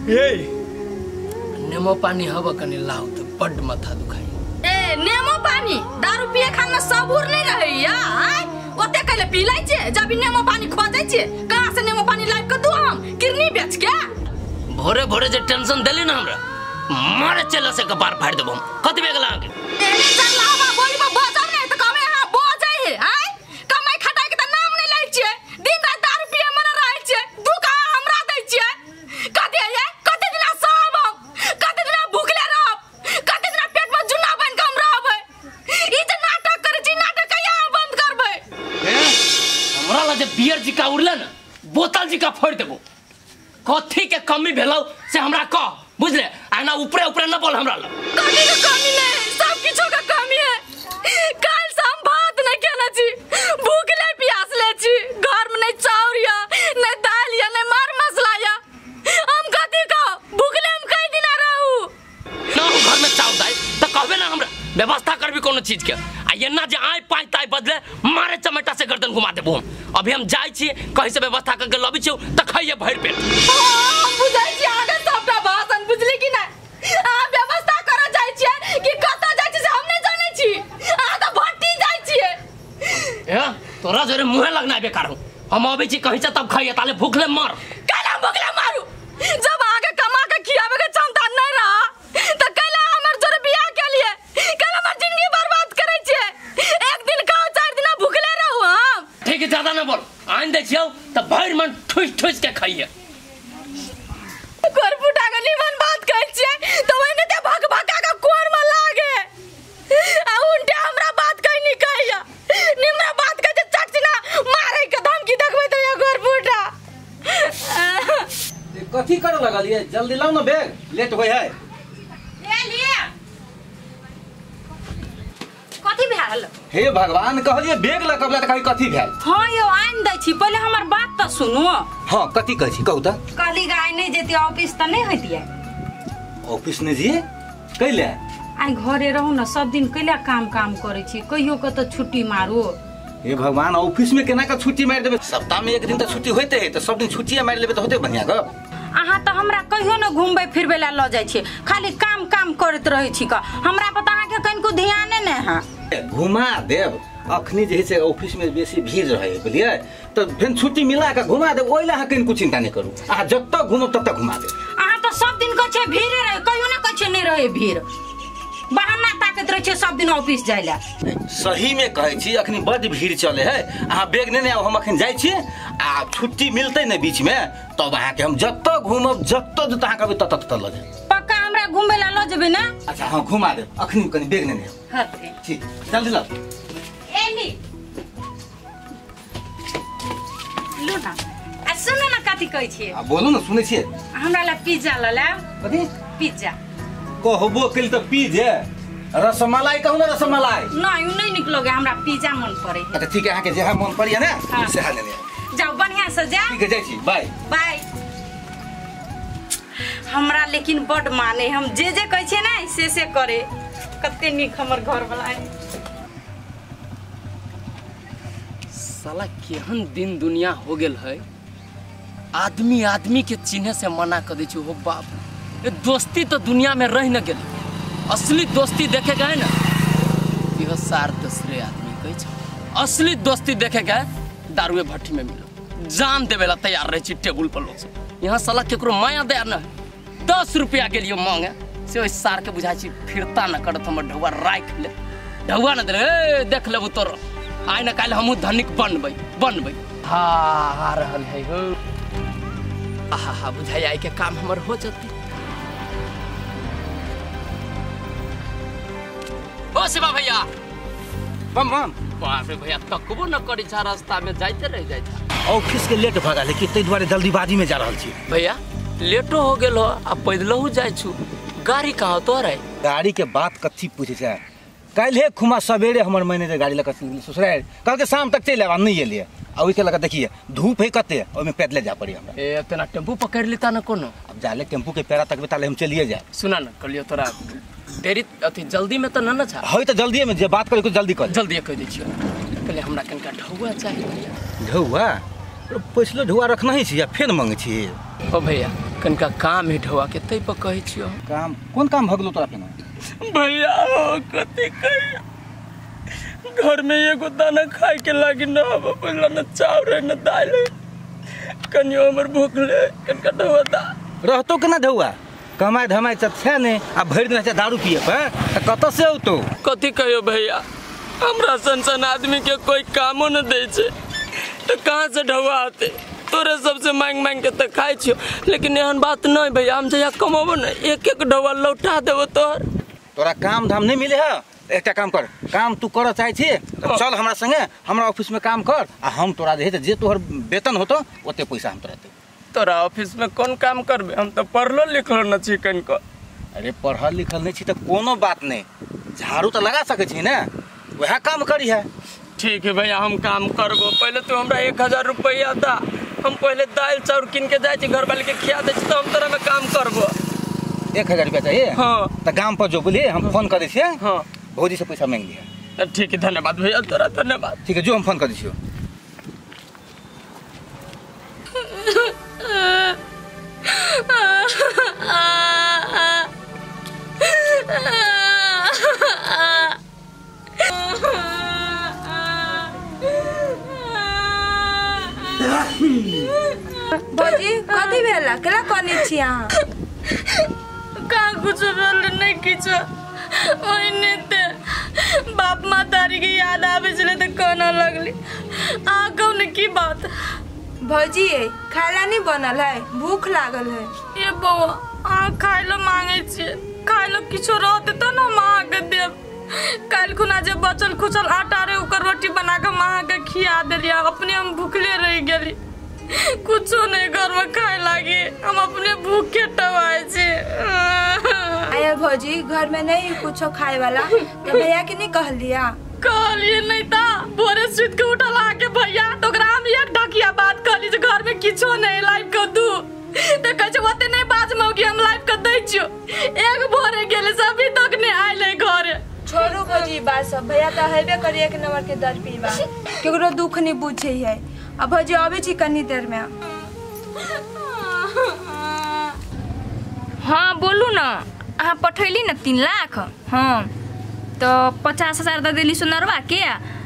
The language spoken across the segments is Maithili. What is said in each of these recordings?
ए नेमो पानी हवा कनी लाउ त बड माथा दुखाई। ए नेमो पानी दारू पिए खाना सबूर नहीं रहैया आय ओते कहले पी लै छे जब नेमो पानी खोजै छे कहां से नेमो पानी लाइब के दू हम किरनी बेच के। भोरे भोरे जे टेंशन देली ना हमरा मारे चला से कपार फाड़ देबो हम। कथि भे गेल अहाँके? एने चल हवा बोली में बजर नहीं त कहबे हां बजै हे आय कमाई खटाई के त नाम नहीं लै छे दिन रात दारू पिए मर रहै छे दुख हमरा दै छे। कथि है कते दिना सहब हम कते दिना भूखले रहब कते दिना पेट में जुन्ना बन के हम रहबै। ई जे नाटक करै छी नाटक कहिया बंद करबै? ए हमरा ला जे बियर जी का उड़ले ना बोतल जी का फोड़ देबो। कथी के कमी भेलौ से हमरा कह बुझले आना ऊपरे ऊपरे न बोल हमरा ला। कथी के कमी नहीं सब किछो के कमी है। काल से हम भात नहीं खेने छी भूखले प्यासले छी घर में नहीं चाउर या नहीं दाल या नहीं मार मसला या हम कथी कहो भूखले हम कई दिन रहू। ना हम घर में चाउर दाल त कहबे ना हमरा व्यवस्था करबी कोनो चीज के आ एना जे आय पाँच ताय बदले मारे चमेटा से गर्दन घुमा देबो हम। अभी हम जाइ छी कहीं से व्यवस्था करके लबै छियौ त खाइए भरि पेट। हम बुझै छी आगे सबटा भाषण बुझली कि नहीं? अहाँ व्यवस्था करऽ जाइ छियै कि कतऽ जाइ छियै से हम नहीं जानै छी। अहाँ तऽ भट्टी जाइ छियै। ए तोरा जोरे मुँहे लगना बेकार हो। हम अबै छी कहीं से तब खाइए ताले भूखले मर। कैला भूखले मारू जब अहाँके कमा के खियाबे के क्षमता नहीं रहा त कैला हमर जोरे बियाह के लिए कैला हमर जिंदगी बर्बाद करै छियै? एक दिन खाओ चार दिन भूखले रहू हम। ठीक है ज्यादा न बोल आन दै छियौ त भरि मन ठुस ठुस के खाइए। कोरपुटा के निमन बात कहै छियै त ओहिने ते भक भका के कोर में लागे आ उनटे हमरा बात कहि नि कहैया निमरा बात कहै छै चट सिना मारै के धमकी देखबै त यो कोरपुटा। कथी करे लगलियै? जल्दी लाउ ना बैग लेट होय है। ले लिया कथी भेल? हे भगवान कहलियै बैग ल कबला त कही कथी भेल? हां यो आनि दै छी पहिले हमर बात त सुनू। हां कथी कहै छी कहू त। कहली गाय नहीं जेती ऑफिस त नहीं होतियै। ऑफिस नहीं जिए कैले? आइ घरे रहू न सब दिन कैला काम काम करै छी कहियो क त छुट्टी मारू। हे भगवान ऑफिस में केना का छुट्टी मारि देबै? सप्ताह में एक दिन त छुट्टी होते है त सब दिन छुट्टी मारि लेबै त होते बढ़िया गप। अहाँ त हमरा कहियो न घुमबै फिरबै ला ल जाइ छी खाली काम काम करैत रहै छी क हमरा पता अहाँके कनिको ध्याने नै है। घुमा देब अखनी जे है से ऑफिस में बेसी भीड़ रहे बुझलियै त फेन छुट्टी मिला के घुमा देब ओइला अहाँ कनिको चिंता नहीं करू। अहाँ जतऽ घुमब ततऽ घुमा देब। अहाँ त सब दिन कहै छियै भीड़े रहे कहियो न कहै छियै नहीं रहे भीड़ बहाना ताकत रहै छियै सब दिन ऑफिस जाइ ला। सही में कहै छी अखनी बड भीड़ चले है अहाँ बैग नेने आउ हम अखन जाइ छी आ छुट्टी मिलतै ने बीच में तब अहाँके हम जतऽ घुमब जतऽ जतऽ अहाँ कहबै ततऽ ततऽ लऽ जायब। पक्का हमरा घुमबै ला लऽ जेबै ना? अच्छा हाँ घुमा देब अखनी कनी बैग नेने आउ। हाँ ठीक जल्दी लाउ। एली लू ना आ सुनू ना कथी कहै छियै। आ बोलू ना सुनै छियै। हमरा ला पिज्जा लऽ लाब। कथी? पिज्जा। कहबो केली त पिज्जे रसमलाई कहू ना रसमलाई। नहीं उ नहीं निक लगे हमरा पिज्जा मन पड़े। अच्छा ठीक है अहाँके जेहा मन पड़िया ना सेहा लेने आउ। जाओ बढ़िया से जा। ठीक है जाइ छी बाय बाय। हमरा लेकिन बड माने हम जे जे कहै छियै ना से से करे कते नीक हमर घर वाला है। साला केहन दिन दुनिया हो गेल है आदमी आदमी के चिन्हे से मना कर दै छै। हो बाप ये दोस्ती तो दुनिया में रह न गेल असली दोस्ती देखे गए ना इहो सार दूसरे आदमी कहै छै। असली दोस्ती देखे गए दारुए भट्टी में मिलो जान देवे ला तैयार रहे छी टेबुल पर लोग सब। यहाँ साला केकरो माया दया न 10 रुपया के लिए मांगे से ओहि सार के बुझाइ छी फिरता न करत हमर ढौआ राखि ले ढौआ न देले ए देख लेबू तोर आइ न काल्हि हमहूँ धनिक बनबै बनबै। हा आ रहल है हो आहा हा बुझाइ आइ के काम हमर हो जतै। ओ शिवा भैया बम बम बाप रे भैया तकबो न करै छा रास्ता में जाइते रह जाइ छा। ऑफिस के लेट भऽ गेल कि ताहि दुआरे जल्दीबाजी में जा रहल छी। भैया लेटो हो गेल हो आ पैदलहु जाइ छु गाड़ी कहाँ तोहर है? गाड़ी के बात कथी पूछै छै काल्हे खुमा सवेरे हमर मैनेजर गाड़ी लऽ कऽ ससुरारि कहलकै शाम तक चलि आयब आ नहि एलियै आ ओहिके लऽ कऽ देखिए धूप है कते ओहिमे पैदले जाय पड़ी हमरा। ए तेना टेम्पू पकड़ि लेता न कोनो। अब जाले टेम्पू के पैरा तकबै ताले हम चलिए जायब। सुना न कहलियौ तोरा देरी अथी जल्दी में त न न छा। है त जल्दी में जे बात करै को जल्दी कर जल्दी कहि दै छियौ। कहलियै हमरा कनिका ढौआ चाही भैया। ढौआ? पैसलो ढौआ रखना ही छी या फेर मंगै छी? ओ भैया कनिका काम है ढौआ के तै पर कहै छियो। काम कोन काम भगलो तोरा केना? भैया हो कथी कहियो, घर में एगो दाना खाए के लागी न हबो, बुझला न चाउर है न दाल है, कनियो हमर भूखले कनिका ढौआ दा। रहतो केना ढौआ? कमाइ धमाइ सब छै ने, आ भरि दिन दारू पिए पर त कतऽ से औतो? कथी कहियो भैया, हमरा सन सन आदमी के कोई कामो न दै छै त कहाँ से ढौआ आते? तोरे सबसे मांग मांग के त खाइ छियो, लेकिन एहन बात नहीं भैया, हम जहिया कमेबो न एक एक ढौआ लौटा देबो तोहर। तोरा काम धाम नहीं मिले है? एकटा काम कर, काम तू करऽ चाहै छी त चल हमरा संगे हमरा ऑफिस में काम कर, आ हम तोरा जे तोहर वेतन होतो ओते पैसा हम तोरा देब। तोरा ऑफिस में कौन काम करबे? हम तो पढ़लो लिखलो न छी कनिको। अरे पढ़ल लिखल नहीं छी त कोनो बात नहीं, झाड़ू तो लगा सकै छी ने, वएह काम करी है। ठीक है भैया हम काम करबो, पहले तू हमरा 1000 रुपया दा, हम पहले दाल चाउर किन के जाइ छी घर वाले के खिया दै छी त हम तोरा में काम करबो। 1000 रुपया चाहिए? हाँ। त गाम पर जो बोलिए हम फोन कर दै छियै। हाँ। भौजी से पैसा मांग लिया। ठीक है धन्यवाद भैया तोरा, धन्यवाद। ठीक है जो हम फोन कर दै छियो। भौजी कथी भेला? केला कनै छी अहाँ? का कुछ भेल नहीं किछु, ओहिने ते बाप महतारी के याद आबै छलै तऽ कानऽ लगली। अहाँ कहू ने की बात? भौजी खाय ला नहीं बनल है, भूख लागल है। ये बौआ अहाँ खाय ला मांगै छियै, खाय ला किछो रहतै तब ने हम अहाँके देब। काल्हि खुना जे बचल खुचल आटा रहे ओकर रोटी बना कऽ हम अहाँके खिया देलियै, अपने हम भूखले रहि गेली, कुछो नहीं घर में खाए लागी, हम अपने भूखे टवाए छी। आया भौजी घर में नहीं कुछो खाए वाला तो भैया के नहीं कहलिया? कहलिए नहीं ता भोरे सुत के उठल आके भैया तो ओकरा हम एक ढकिया बात कहली जे घर में किछो नहीं लाइफ के दू, तो कहै छै ओते नहीं बाज मौगी हम लाइफ के दै छियो। एक भोरे गेले से अभी तक नहीं आयल घरे। छोड़ू भौजी बात सब, भैया तो हेबे करी एक नंबर के दर पीवा, केकरो दुख नहीं बुझे है। अब भौजी आबै छी कनी देर में। हाँ बोलू न, अहाँ पठैली न 3 लाख? हाँ तो 50,000 दऽ देली सोनरवा के,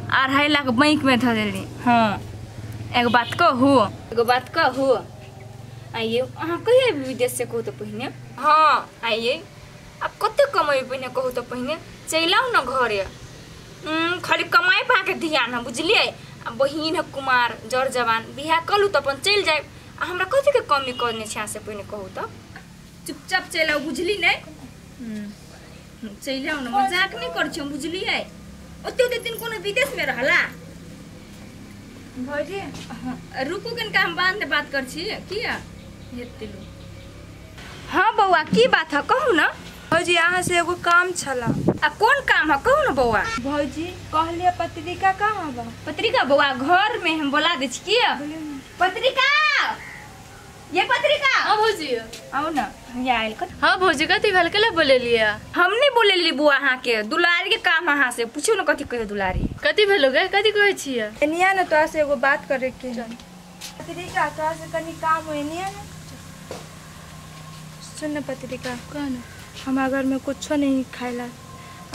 2.5 लाख बैंक में धऽ देली। हाँ एगो बात कहू, एगो बात कहू, आइए अहाँ कहिया अयबै विदेश से कहू तऽ पहिने? हाँ आइए, आब कते कमेबै पहिने कहू तऽ पहिने? चलि आउ न घरे, खाली कमाइ पर अहाँके ध्यान है बुझलियै। आ बहिन है कुमार जर जवान, बियाह कलू तऽ अपन चलि जायब, आ हमरा कथीके कमी करने छै अहाँ से पहिने कहू तऽ? चुपचाप चलि आउ बुझली नहि? चलि आउ न, मजाक नहि करै छी हम बुझलियै। ओते ओते दिन कोनो विदेशमे रहला? भौजी रुकू कनिका, हम बादमे बात करै छी। किया हेतै? हाँ बौआ की बात है कहू न? भौजी अहाँ से एगो काम छला। आ कोन काम है कहू न बौआ? भौजी कहलिए पत्रिका कहाँ बा? पत्रिका बौआ घर में हम बोला दै छी। किया पत्रिका? ये पत्रिका। हाँ भौजी आउ न, यहाँ आयल कत। हाँ भौजी कथी भेल केला बोलेलियै? हम नहीं बोलेली बुआ अहाँ के, दुलारी के काम अहाँ से पूछू न कथी कहे दुलारी। कथी भेलो गे, कथी कहै छियै? एनिया न तोरा से एगो बात करे के है। पत्रिका तोरा से कनी काम हो, एनिया न सुन न पत्रिका, कह न। हमारा घर में कुछो नहीं खाइला,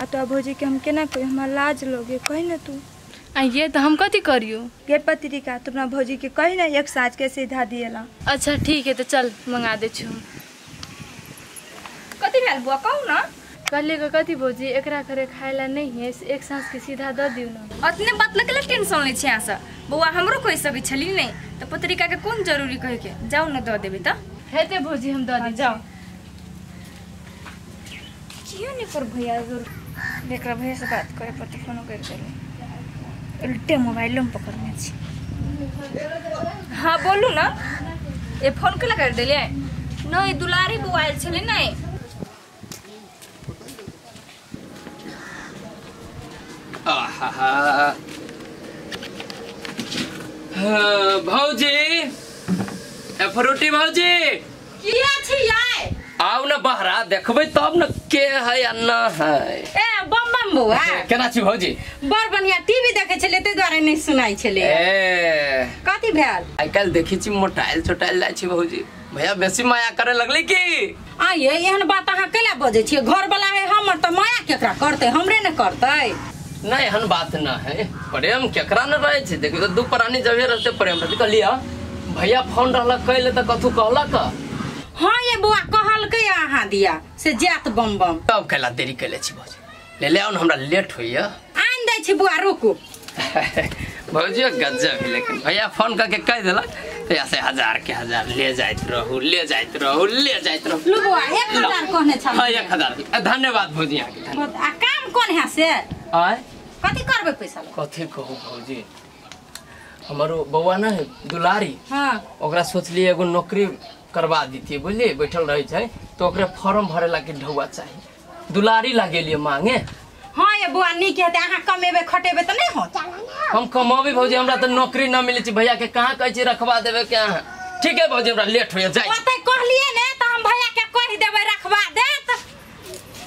आ तो भौजी के हम केना कही, हमरा लाज लगे, कही न तू। आइए तो हम कथी करियो? गे पत्रिका तुम अपना भौजी के कही ना एक साँझ के सीधा दिएला। अच्छा ठीक है तो चल मंगा दे छु। कथी भेल बुआ कहू न? कहलिए के कथी भौजी एकरा घरे खाइला नहीं है, एक साँझ के सीधा the दियौ न। अतने बात लगे टेंशन लै छी अहाँ से बौआ, हमरो कहि सकै छली नहीं तऽ पत्रिका के कोन जरूरी कहे के, जाउ न दऽ देबै तऽ। हेतै भौजी हम दऽ दी, जाउ। किया नहीं कर भैया जरूर एकरा भैया से बात करे पड़तै, फोनो करि देलै, उल्टे मोबाइलो में पकड़ने छी। हाँ बोलू न, ए फोन केला कर देलियै? नहीं दुलारी बौआ आयल छलै नहीं। आहा हाँ, भौजी ए फ्रूटी भौजी किया छी? आउ न बहरा देखबै तब न के है या न है। ए बम बम बौआ केना छी भौजी? बड़ बढ़िया टीवी देखे छलै तै दुआरे नहीं सुनाई छलै। ए कथी भेल? आइ काल्हि देखै छी मोटाइल छोटाइल जाइ छी भौजी, भैया बेसी माया करे लगली की आइए एहन बात अहाँ कैला बजै छियै घर वाला है हमर तऽ माया केकरा करतै हमरे ने करतै नहीं एहन बात ना है प्रेम केकरा न रहे छै देखियो तो दू प्राणी जबे रहते प्रेम रहते कहलिया भैया फोन रहलक कैले त कथू कहलक हाँ ये बौआ कहलकै अहाँ दिया से जात बम बम तब कैला देरी कैले छी भौजी ले ले आउ न हमरा लेट होइया आनि दै छी बौआ रुकू भौजी गजब है लेकिन भैया फोन करके कह देलक तो ऐसे हजार के हजार ले जाइत रहू ले जाइत रहू ले जाइत रहू लू बौआ 1000 कहने छल हाँ 1000 धन्यवाद भौजी अहाँके धन्यवाद। आ काम कोन है से आय कथी करबै पैसा लऽ? कथी कहू भौजी हमारो बौआ ना है दुलारी हाँ ओकरा सोचलिए एगो नौकरी करवा दीतिए बुझलिए बैठल रहे छै तो ओकरे फॉर्म भरे ला के ढौआ चाही दुलारी लागेलिए मांगे हाँ ये बौआ नीक हेतै अहाँ कमेबै खटेबै तऽ नहि होत हम कमाबी भौजी हमरा तऽ नौकरी न मिलै छै भैया के कहाँ कहै छी रखवा देबै के अहाँ ठीक है भौजी हमरा लेट होइया जाय ओतै कहलिए ने